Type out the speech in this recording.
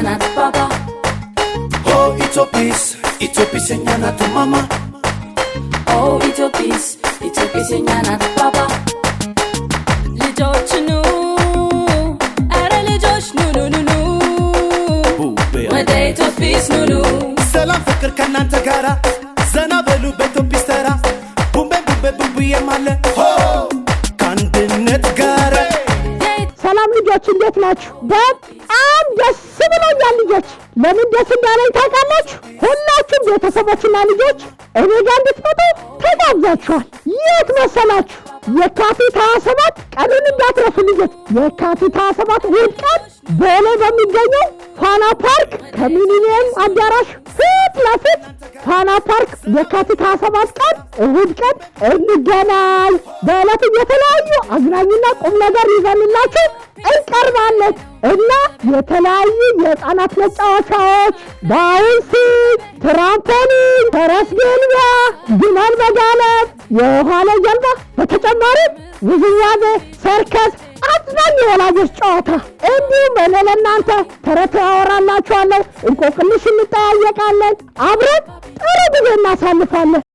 ናት ባባ። ኦ ኢትዮጲስ፣ ኢትዮጲስ የኛ ናት ማማ። ኦ ኢትዮጲስ፣ ኢትዮጲስ የኛ ናት ባባ። ልጆች ኑ፣ ኧረ ልጆች ኑ ኑ ኑ ኑ። ቡቤ። ወደ ኢትዮጲስ ኑ ኑ። ሰላም ፍቅር ከእናንተ ጋራ፣ ዘና በሉ በኢትዮጲስ ተራ። ቡምቤ ቡምቤ ቡምቡዬም አለ ሆ ከአንድነት ጋራ። ሰላም ልጆች፣ እንዴት ናችሁ? በጣም ደስ ብሎኛል ልጆች። ለምን ደስ እንዳለኝ ታውቃላችሁ? ሁላችሁም ቤተሰቦችና ልጆች እኔ ጋር እንድትመጡ ተጋብዛችኋል። የት መሰላችሁ? የካቲት 27፣ ቀኑን እንዳትረሱ ልጆች። የካቲት 27 እሑድ ቀን ቦሌ በሚገኘው ፋና ፓርክ ከሚሊኒየም አዳራሽ ፊት ለፊት ፋና ፓርክ የካቲት 27 ቀን እሑድ ቀን እንገናኝ። በዕለቱ የተለያዩ አዝናኝና ቁም ነገር ይዘንላችሁ እንቀርባለን እና የተለያዩ የህፃናት መጫወቻዎች፣ bouncing፣ trampoline፣ ፈረስ ግልቢያ፣ ግመል መጋለብ፣ የውሃ ላይ ጀልባ፣ በተጨማሪም ውዝዋዜ፣ ሰርከስ፣ አዝናኝ የወላጆች ጨዋታ እንዲሁም እኔ ለእናንተ ተረት ያወራላችኋለሁ፣ እንቆቅልሽ እንጠያየቃለን፣ አብረን ጥሩ ጊዜ እናሳልፋለን።